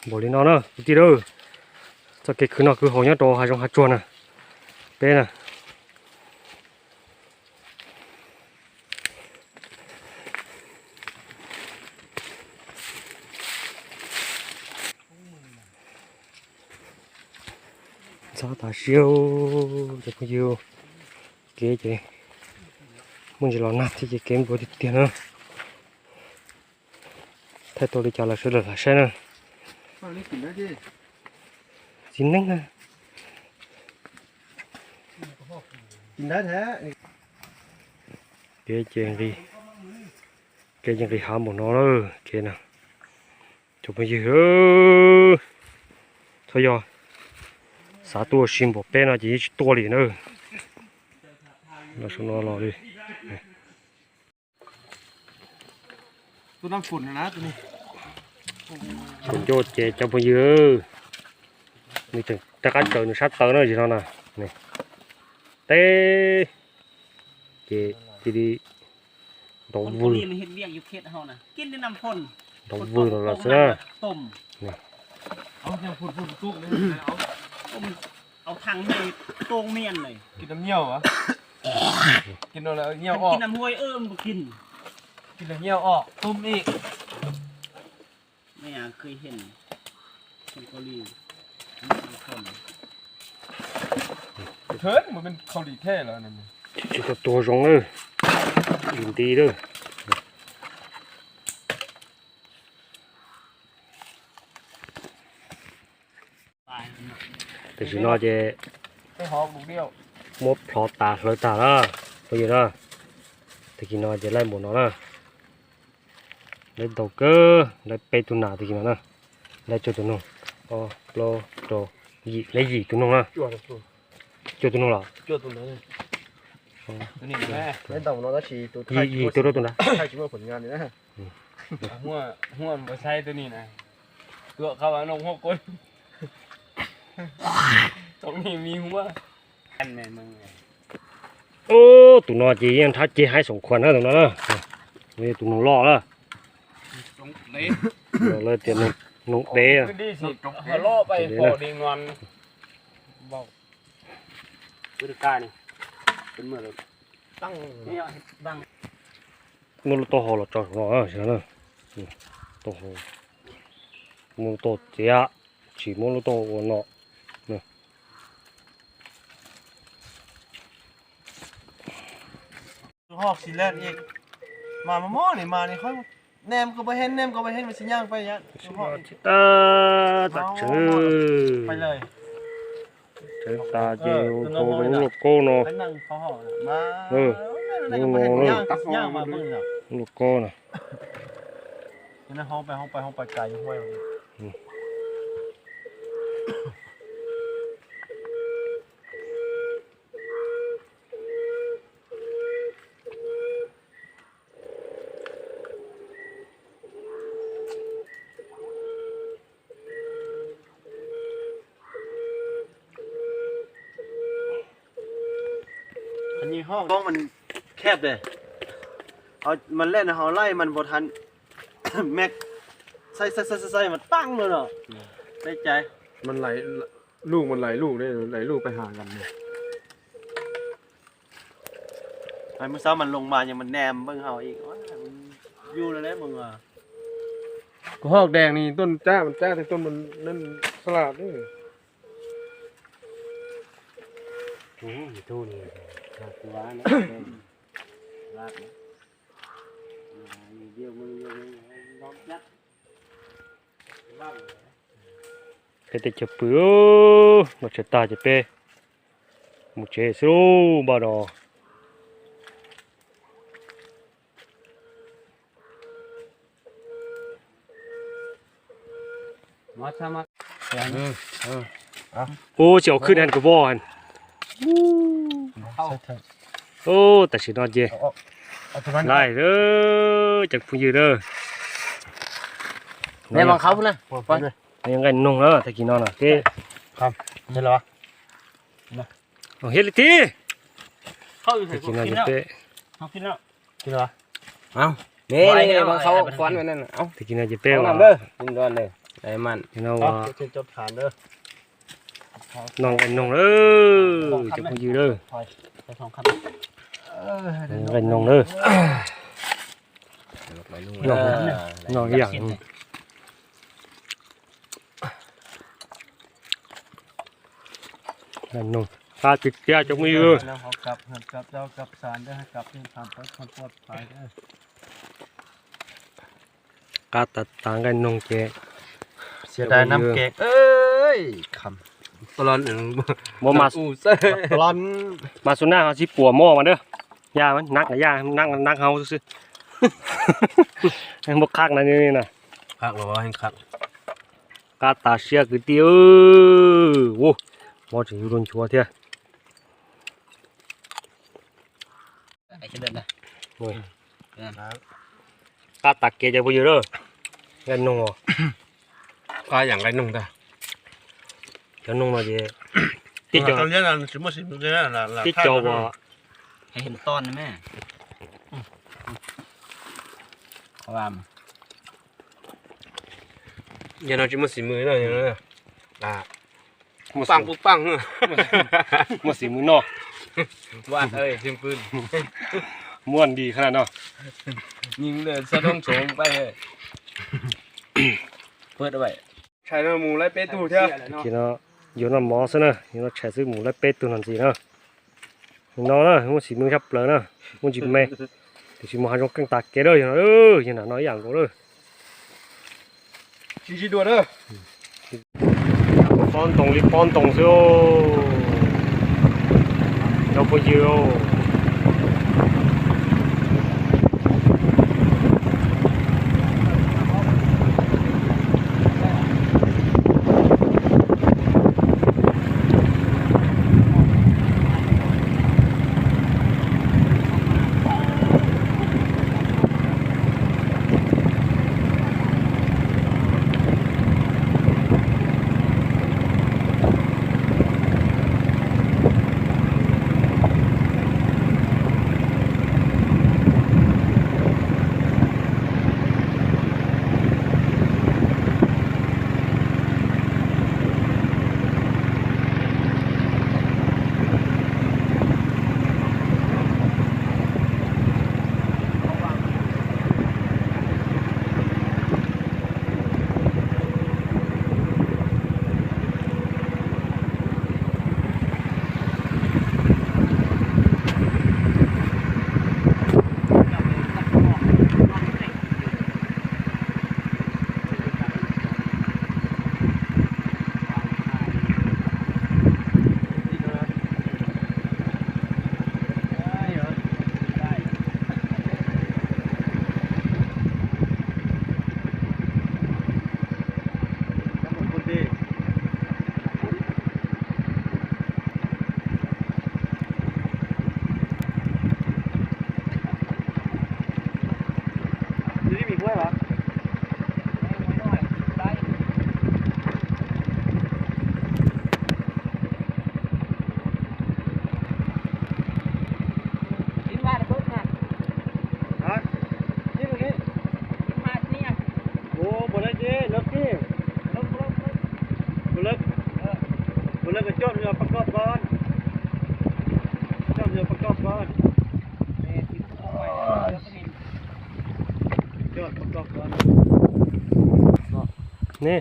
ບໍ່ໄດ້ນອນເດີ ຕິເດີ ເຈົ້າເກັດຄືນອນຄືເຮົາຍາມໂຕຫາຈອງຫາຈວນນະ ເປ້ນະ. ສາວຕາຊຽວ ຈະຜູ້ຢູ່ ເກເຈ ມຶງຈະລອງນັບທີ່ຈະເກມບໍ່ຕິດຕຽນເນາະ ໄທໂຕລິຈາລະເຊລະລາເຊນະ ເອົານີ້ກິນໄດ້ຕິ ຊິໜຶ່ງນະ ກິນໄດ້ແທ້ ເກເຈງຣີ ເກຍັງໄດ້ຫາໝໍເນາະເດີ ເກນະ. ຈະໄປຢືເອີ ທະຍອຍ ສາຕົວຊິມບໍ່ເປັນນະ ຈະຍິງຊິຕົວລີເດີ ລັກສະນະຫຼໍ່ດີ ຕົວນ້ຳຝົນນະ ຕົວນີ້ ຜົນໂຍດເຈ ຈະໄປຢືເອີ ມີແຕ່ ແຕ່ກັນເຕີນຊັດເຕີນເດີຊິເນາະນະ ນີ້ ເຕ ເຈ ຈີດີ ດອກວື ຄົນນີ້ມາເຮັດວຽກຢູ່ເຂດເຮົານະ ກິນແຕ່ນ້ຳຝົນ ດອກວື ຝົນຕົກ ລະຊະ ຕົມ ນີ້ ເອົາແນວພຸ້ນໆ ຕຸກເລີຍ ເອົາ ຕົ້ມ ເອົາຖັງໃຫ້ໂຕ່ງມຽນເລີຍ ກິນນ້ຳຍ່ຽວຫວາ ກິນເອົາແລ້ວຍ່ຽວອອກ ກິນນ້ຳຫ້ວຍ ເອີ ມັນບໍ່ກິນ ກິນແລ້ວຍ່ຽວອອກ ຕົ້ມອີກ. ແມ່ເຄີຍເຫັນຄົນເກົາຫຼີ ເທີນ ມັນເປັນເກົາຫຼີແທ້ແລ້ວນັ້ນ ຈຸດຕົວຕົວຊົງເດີ ຍິນດີເດີ ແຕ່ຊິນອນເຈ ໄປຫອກລູກດຽວ ໝົດພອດຕາເລີຍຕາລະ ບໍ່ຢູ່ລະ ແຕ່ກິນນອນເຈໄລ່ໝົດນອນລະ. ໄດ້ໂຕເກີ ໄດ້ເປຕູນາຕະກີ້ນະ ໄດ້ໂຈໂຕໜຶ່ງ ໂອໂລໂຕ ຢີ ໄດ້ຢີໂຕໜຶ່ງນະ ຈົວໂຕໜຶ່ງລະ ຈົວໂຕໜຶ່ງ ອໍ ໂຕນີ້ແຫຼະ ໄດ້ໂຕໜຶ່ງລະ ສີ່ໂຕ ຢີ ຢີໂຕໂຕນະ ໃຫ້ຊິເບິ່ງຜົນງານນີ້ນະ ຫົວ ຫົວມັນບໍ່ໃຊ້ໂຕນີ້ນະ ຕົວເຂົາວ່ານົກຫົກກົ້ນ ຕົງນີ້ມີຫົວ ອັນແມ່ນມຶງ ໂອ້ ຕູນອນຈີຍັງທັກຈີໃຫ້ສົມຄວນນະ ຕູນອນນະ ມີຕູນອນຫຼໍ່ລະ ສົງເດ ເລີຍຕຽມນົງເດ ຄືດີຊິເລາະໄປພໍດີງອນ ເວົ້າພຶດການີ້ ເປັນເມື່ອ ຕັ້ງນີ້ ຕັ້ງ ໂມໂລໂຕໂຮລະຈອດເນາະ ເອີ ຊິນະ ໂຕໂຮ ໂມໂຕເຈຍ ຊິໂມໂລໂຕໂອເນາະ ຮອກຊິແລ່ນອີກ ມາ ມາໝໍນີ້ ມານີ້ ຂ້ອຍແນມກໍບໍ່ເຫັນ ແນມກໍບໍ່ເຫັນ ມັນຊິຍ່າງໄປຍານຮອກອີກ ເອີ ຕັດຊື່ ໄປເລີຍ ເຊີນຕາເຈໂອໂທ ເອີ ໂລໂກ້ເນາະ ໄປນັ່ງເຂົ້າຫ້ອງມາ ເອີ ໂລໂກ້ເນາະ ຍ່າງ ຍ່າງມາເບິ່ງນະ ໂລໂກ້ນະ ໃນຫ້ອງໄປ ຫ້ອງໄປ ຫ້ອງໄປໄກຫ້ວຍ ອືມ ອັນນີ້ຫ້ອງ ຫ້ອງມັນແຄບເດ້ ເຮົາ ມັນແລ່ນ ເຮົາໄລ່ມັນບໍ່ທັນ ແມັກ ໃສ່ ໃສ່ ໃສ່ ໃສ່ ໃສ່ ມັນປັ້ງເລີຍເນາະ ໃນໃຈ ມັນໄຫຼ ລູກມັນໄຫຼລູກເດ້ ໄຫຼລູກໄປຫາກັນເດ້ ໄອ້ມື້ເຊົ້າມັນລົງມາຍັງມາແນມເບິ່ງເຮົາອີກ ໂອ້ຍ ມັນຢູ່ແລ້ວແຫຼະມຶງວ່າ ກະຮອກແດງນີ້ຕົ້ນຈ້າ ມັນຈ້າແຕ່ຕົ້ນມັນນັ້ນສະຫຼາດເດ້ ໂອ້ໂຫ ໂຕນີ້ໜ້າກົວນະ ລາກນະ ດຽວມຶງ ດຽວມຶງ ລອງຈັບ ເປັນແຕ່ຈະປື ໂອ້ ນອກຊະຕາຈະເປ ໝູເຈຊູບາດອ ມາຊະມາ ເອີ ເອີ ໂອ້ ຊິເອົາຂຶ້ນຫັ້ນກະບໍ່ຫັ້ນ ເອົາ ໂອ້ ຕາຊິນອນເຈ ເອົາອອກ ເອົາຕົວນັ້ນ ໄລ່ເດີ ຈັກຜູ້ຢືນເດີ ແມ່ນຂອງເຂົາພຸ້ນນະ ປອຍ ຍັງໄດ້ນຸ່ງເດີ ຕາກິນນອນນະ ເກ ຄັບ ເຫັນແລ້ວວະ ເອົາເຮັດເລີຍຕິ ເຂົ້າຢູ່ໃສ ຕາກິນນອນເຈເປ ເຮົາກິນແລ້ວ ກິນແລ້ວວະ ເອົ້າ ນີ້ ນີ້ ເບິ່ງເຂົາຄວັນໄວ້ນັ້ນ ເອົາ ຕາກິນນອນເຈເປ ເອົານ້ຳເດີ ກິນກ່ອນເດີ ໄດ້ມັນ ເນາະ ວ່າ ເອົາ ເຮັດໃຫ້ຈົດຖານເດີ ນ້ອງໄກ່ນົງເດີ ຈັກບໍ່ຢູ່ເດີ ໄປສອງຄັນ ນ້ອງໄກ່ນົງເດີ ນ້ອງ ນ້ອງອີ່ຫຍັງ ໄກ່ນົງ ຕາຕິດເຊື້ອ ຈັກບໍ່ຢູ່ເດີ ເຮົາກັບ ເຮົາກັບ ເຈົ້າກັບສານເດີ ໃຫ້ກັບ ໃຫ້ຜ່ານໄປ ຄວາມປອດໄພເດີ. ກາດຕາຕ່າງກັນນົງແຈ ເສຍດາຍນ້ຳແກງເອີຍ ຄຳ ປະລອນ ບໍ່ມາ ອູ້ເຊີ ປະລອນ ມາສຸນນາເຮົາຊິປົວໝໍ້ມັນເດີ ຢ່າມັນໜັກນະ ຢ່າໜັກ ໜັກເຮົາຊື່ໆ ຍັງບໍ່ຄັກນະ ນີ້ນະ ຄັກແລ້ວ ແຮງຄັກ ກາດຕາເຊຍກຶຕິ ເອີ ໂອ້ ບໍ່ຖືໂດນຊົວເທື່ອ. ໄອ້ເຂດເດີນນະ ໂອ້ຍ ເອີ ຕາຕັກເກຈະບໍ່ຢູ່ເດີ ແລ່ນນົງ ປາຫຍັງໄກ່ນົງຕາ ເຈົ້ານົງມາເດ ຕິດຈອ ຕອນເລຍນະ ຊິມາຊິມາເດ ຕິດຈອບໍ່ ໃຫ້ເຫັນຕອນນະແມ່ ເພາະວ່າ ຢ່ານອນຊິມາຊິມືເດີ ຢ່ານອນ ອ່າ ປຸບປັງປຸບປັງ ມາຊິມືເນາະ ວາດເອີຍ ຍິງປືນ ມ່ວນດີຂະໜາດເນາະ ຍິງເລີຍສະດົງໂສງໄປເລີຍ ເປີດເອົາໄວ້ ໃສ່ໜ້າໝູໄລ່ເປຕູເທື່ອ ກິນເນາະ ຢູ່ນຳໝໍຊະເນາະ ຢູ່ນຳໃສ່ຊື້ໝູໄລ່ເປຕູນັ້ນຊິເນາະ ເນາະ ເນາະ ມັນຊິມືຊັບເລີຍເນາະ ມັນຊິແມ່ ຊິມາຫາຈົງກັງຕາເກເດີ ເນາະ ເອີ ຢູ່ນະ ເນາະ ຢ່າງໂກເດີ ຊິຊິດວນເດີ ປ້ອນຕົງ ລີບປ້ອນຕົງເຊີ ເຈົ້າບໍ່ຢູ່.ຮະ? ນີ້ ນີ້ ໂອ້ ບໍ່ໄດ້ເດ້ ເລິກເດ້ ເລິກ ເລິກ ເລິກ ເອີ ບໍ່ເລິກກໍຈອດເຮືອປະກອບກ່ອນ ຈອດເຮືອປະກອບກ່ອນ ແມ່ນ ຈອດປະກອບກ່ອນ ເນາະ ນີ້.